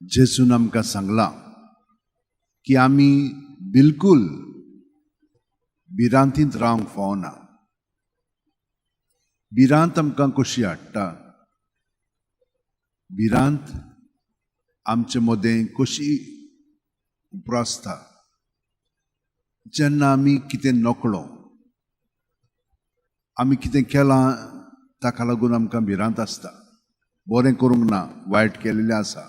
जेजून आमकां सांगलां की आमी बिलकूल भिरांतींत रावंक फावना. भिरांत आमकां कशी हाडटा? भिरांत आमचे मदें कशी उप्रासता? जेन्ना आमी कितें नकळो, आमी कितें केलां, ताका लागून आमकां भिरांत आसता. बरें करूंक ना, वायट केलेलें आसा,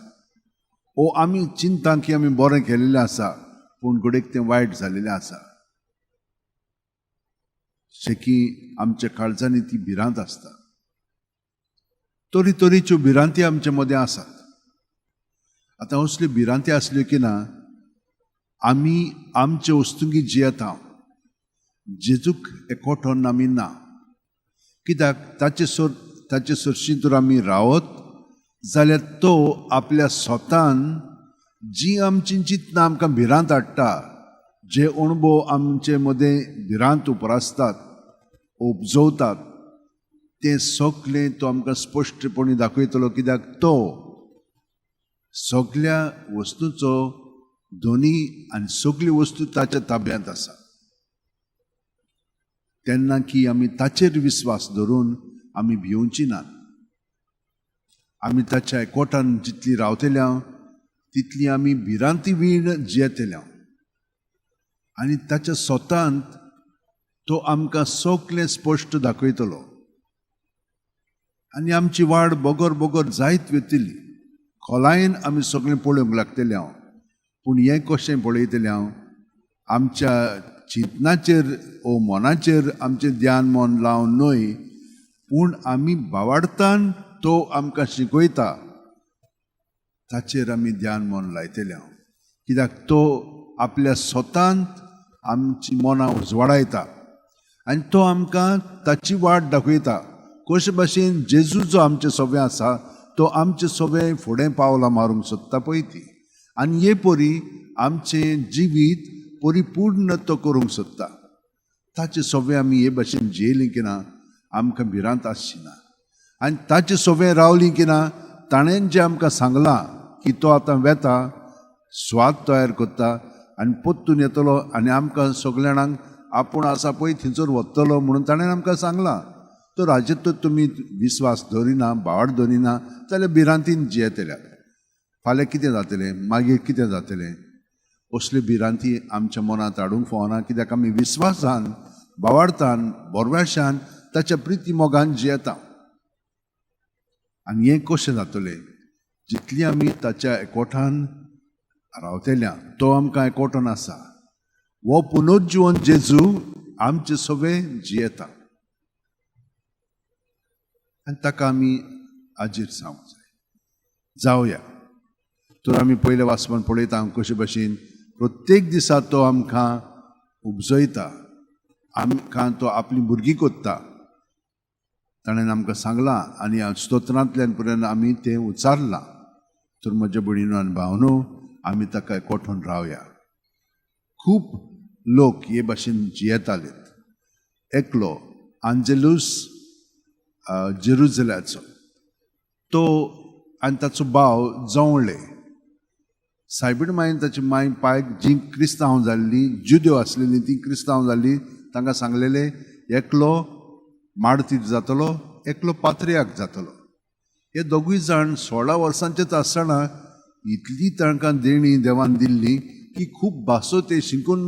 ओ आमी चिंता की आमी बरें केलेलें आसा, पूण घडयेक तें वायट जालेलें आसा. शेकी आमच्या काळजांनी ती भिरांत आसता. तरी तरेच्यो भिरांती आमचे मदें आसात. आतां असल्यो भिरांती आसल्यो की ना, आमी आमचे वस्तुंगी जियेता, जेजूक एकोठोन आमी ना. कित्याक ताचे सरशी जर आमी रावत जाल्यार तो आपल्या स्वतान जी आमची चिंतनां आमकां भिरांत हाडटा, जे अणभव आमचे मदें भिरांत उप्रासतात, उपजवतात, तें सगलें तो आमकां स्पश्टपणी दाखयतलो. कित्याक तो सगल्या वस्तूचो धनी आनी सगळी वस्तू ताच्या ताब्यांत आसा. तेन्ना की आमी ताचेर विस्वास धरून आमी भिवची नात. आमी ताच्या एकवटान जितली रावतल्या, तितली आमी भिरांती वीण जियेतल्या आनी ताच्या स्वतांत तो आमकां सगलें स्पश्ट दाखयतलो आनी आमची वाड बगर बगर जायत वतली. खोलायेन आमी सगळें पळोवंक लागतले हांव. पूण हें कशें पळयतलें हांव? आमच्या चिंतनाचेर ओ मनाचेर आमचें ध्यान मन लावन न्हय, पूण आमी भावार्थान तो आमकां शिकयता ताचेर आमी ध्यान मन लायतले हांव. कित्याक तो आपल्या स्वतांत आमची मनां उजवाडायता आनी तो आमकां ताची वाट दाखयता. कशे भाशेन जेजू जो आमचे सोबे आसा, तो आमचे सोबे फुडें पावलां मारूंक सोदता पळय ती, आनी हे परी आमचें जिवीत परिपूर्ण तो करूंक सोदता. ताचे सोबे आमी हे भाशेन जियेलीं की ना, आमकां भिरांत आसची ना. आनी ताचे सोबे रावलीं की ना, ताणें जें आमकां सांगलां की तो आतां वेता, स्वाद तयार करता आनी परतून येतलो आनी आमकां सगल्या जाणांक आपूण आसा पळय थंयसर वतलो म्हणून ताणें आमकां सांगलां, तर हाजेर तर तुमी विस्वास दवरिना, भावार्थ दवरिना जाल्यार भिरांतीन जियेतले. फाल्यां कितें जातलें, मागीर कितें जातलें, असल्यो भिरांती आमच्या मनांत हाडूंक फावना. कित्याक आमी विस्वासान, भावार्थान, बोरव्याशान, ताच्या प्रिती मोगान जियेता. आनी हें कशें जातलें? जितली आमी ताच्या एकवटान रावतल्या, तो आमकां एकवटान आसा. हो पुनर्जिवन जेजू आमचे सगळे जियेता आनी ताका आमी आजीर जावंक जाय, जावया. तर आमी पयल्या वाचपान पळयता कशे भाशेन प्रत्येक दिसा तो आमकां उपजयता, आमकां तो आपलीं भुरगीं कोत्ता. ताणें आमकां सांगलां आनी स्तोत्रांतल्यान पर्यंत आमी तें उच्चारलां. तर म्हज्या भयणीनो आनी भावनो, आमी ताका एकवटून रावया. खूब लोक हे भाशेन जियेतालेत. एकलो आंजेलूस जेरुजल्याचो तो आनी ताचो भाव जवळे. सायबीण मायन ताची माय पायक जीं क्रिस्तांव जाल्लीं, जुद्यो आसलेलीं, तीं क्रिस्तांव जाल्लीं. तांकां सांगलेलें, एकलो माडतीर जातलो, एकलो पात्र्याक जातलो. हे दोगूय जाण 16 वर्सांचेच आसतना इतली तांकां देणी देवान दिल्ली की खूब भासो ते शिकून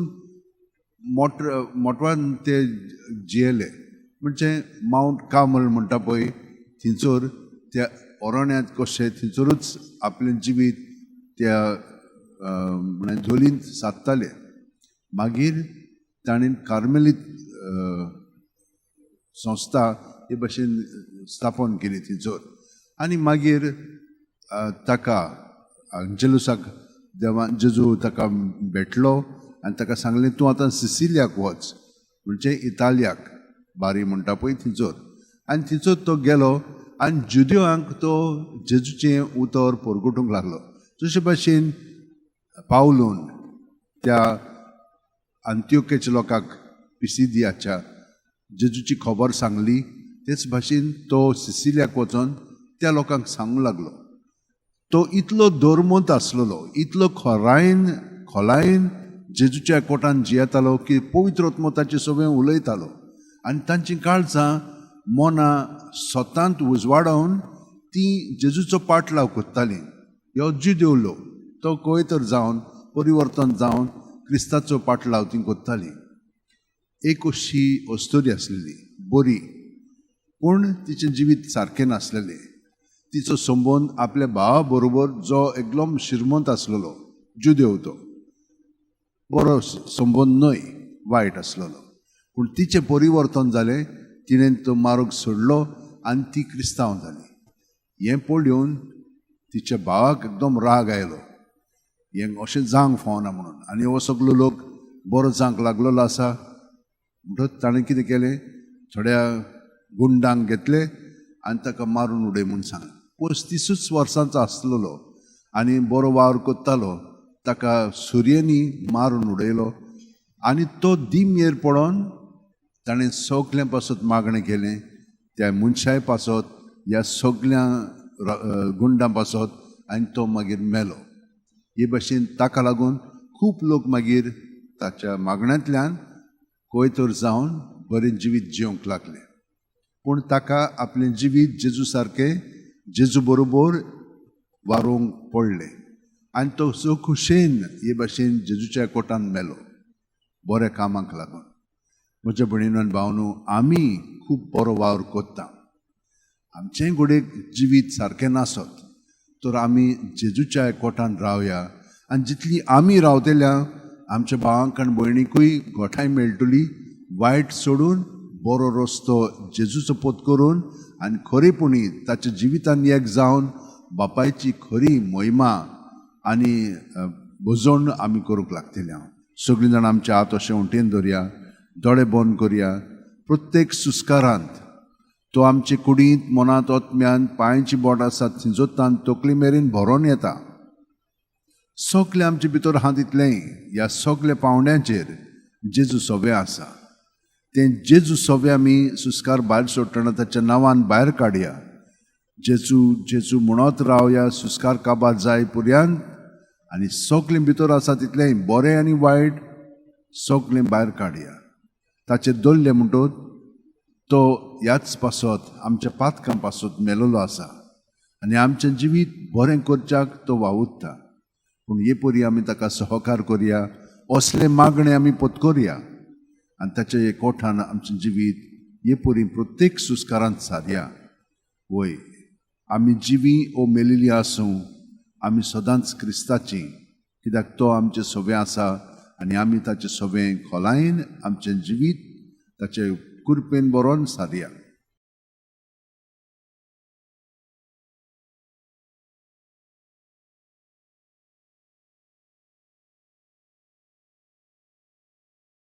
मोटवान ते जियेले. म्हणजे मावंट कार्मल म्हणटा पळय, थंयसर त्या अरण्यांत कशें थंयसरूच आपलें जिवीत त्या म्हळ्यार धोलींत सादताले. मागीर ताणें कार्मेलीत संस्था हे भाशेन स्थापन केली थंयसर. आनी मागीर ताका अंजेलुसाक देवान जेजू ताका भेटलो आनी ताका सांगलें, तूं आतां सिसिलियाक वच, म्हणजे इतालियाक, बारी म्हणटा पळय थंयसर. आनी थंयसर तो गेलो आनी जुदेवांक तो जेजूचें उतर परगटूंक लागलो. जशे भाशेन पावलून त्या अंत्योकेच्या लोकांक पिसिदियाच्या जेजूची खबर सांगली, तेच भाशेन तो सिसिलियाक वचोन त्या लोकांक सांगूंक लागलो. तो इतलो धर्मंत आसलेलो, इतलो खोरायन खोलायन जेजूच्या कोटान जियेतालो की पवित्र आत्मो ताचे सगळें उलयतालो आनी तांचीं काळजां मनां स्वतांत उजवाडावन ती जेजूचो पाटलाव कोत्तालीं. ह्यो जुदेव लोक तो कोयतर जावन परिवर्तन जावन क्रिस्ताचो पाटलाव ती कोत्ताली. एक अशी अस्तुरी आसलेली बरी, पूण तिचें जिवीत सारकें नासलेलें. तिचो संबंद आपल्या भावा बरोबर जो एकदम श्रीमंत आसलेलो जुदेव, तो बरो संबंद न्हय, वायट आसलेलो. पूण तिचें परिवर्तन जालें, तिणें तो मार्ग सोडलो आनी ती क्रिस्तांव जाली. हें पळोवन तिच्या भावाक एकदम राग आयलो, हें अशें जावंक फावना म्हणून, आनी हो सगलो लोक बरो जावंक लागलेलो आसा. म्हणटच ताणें कितें केलें, थोड्या गुंडांक घेतले आनी ताका मारून उडय म्हूण सांगलें. 35 वर्सांचो आसलेलो आनी बरो वावर कोत्तालो, ताका सुरयांनी मारून उडयलो. आनी तो दिमयेर पडोन ताणें सगल्यां पासत मागणें केलें, त्या मनशाय पासत, ह्या सगल्या गुंडां पासत, आनी तो मागीर मेलो. हे भाशेन ताका लागून खूब लोक मागीर ताच्या मागण्यांतल्यान कोयतर जावन बरें जिवीत जिवंक लागले. पूण ताका आपलें जिवीत जेजू सारकें जेजू बरोबर वारोवंक पडलें आनी तो सो खुशेन हे भाशेन जेजूच्या कोटान मेलो बऱ्या कामाक लागून. म्हज्या भयणीन आनी भावनो, आमी खूब बरो वावर कोत्ता, आमचेंय घडयेक जिवीत सारकें नासत तर आमी जेजूच्या कोटान रावया आनी जितली आमी रावतल्या आमच्या भावांक आनी भयणीकूय गोठाय मेळटली वायट सोडून बरो रस्तो जेजूचो पोत करून आनी खरेपणी ताच्या जिवितान एक जावन बापायची खरी महिमा आनी भजवण आमी करूंक लागतले. हांव सगळीं जाणां आमच्या हात अशें उंटेन दवरया, दोळे बंद करया. प्रत्येक सुस्कारांत तो आमचे कुडींत, मनांत, ओतम्यान, पांयची बोट आसात थिंजोतान तकली मेरेन भरोन येता. सगळे आमचे भितर आहा तितलेंय ह्या सगल्या पावंड्यांचेर जेजू सगळें आसा. तें जेजू सगळें आमी सुस्कार भायर सोडटना ताच्या नांवान भायर काडया. जेजू जेजू म्हणत रावया सुस्कार काबार जाय पुर्यांत, आनी सगळें भितर आसा तितलेंय बरें आनी वायट सगळें भायर काडया. ताचेर दवरलें म्हणटच तो ह्याच पासत आमच्या पातकां पासत मेलोलो आसा आनी आमचें जिवीत बरें करच्याक तो वावुरता. पूण हे परी आमी ताका सहकार करया, असलें मागणें आमी पत्करया आनी ताच्या कोठान आमचें जिवीत हे परी प्रत्येक सुस्कारांत सारया. वय आमी जिवी ओ मेलिल्ली आसूं, आमी सदांच क्रिस्ताची, कित्याक तो आमचें सगळें आसा आनी आमी ताचें सगळें खोलायेन आमचें जिवीत ताचे कृपेन बरोवन सारया.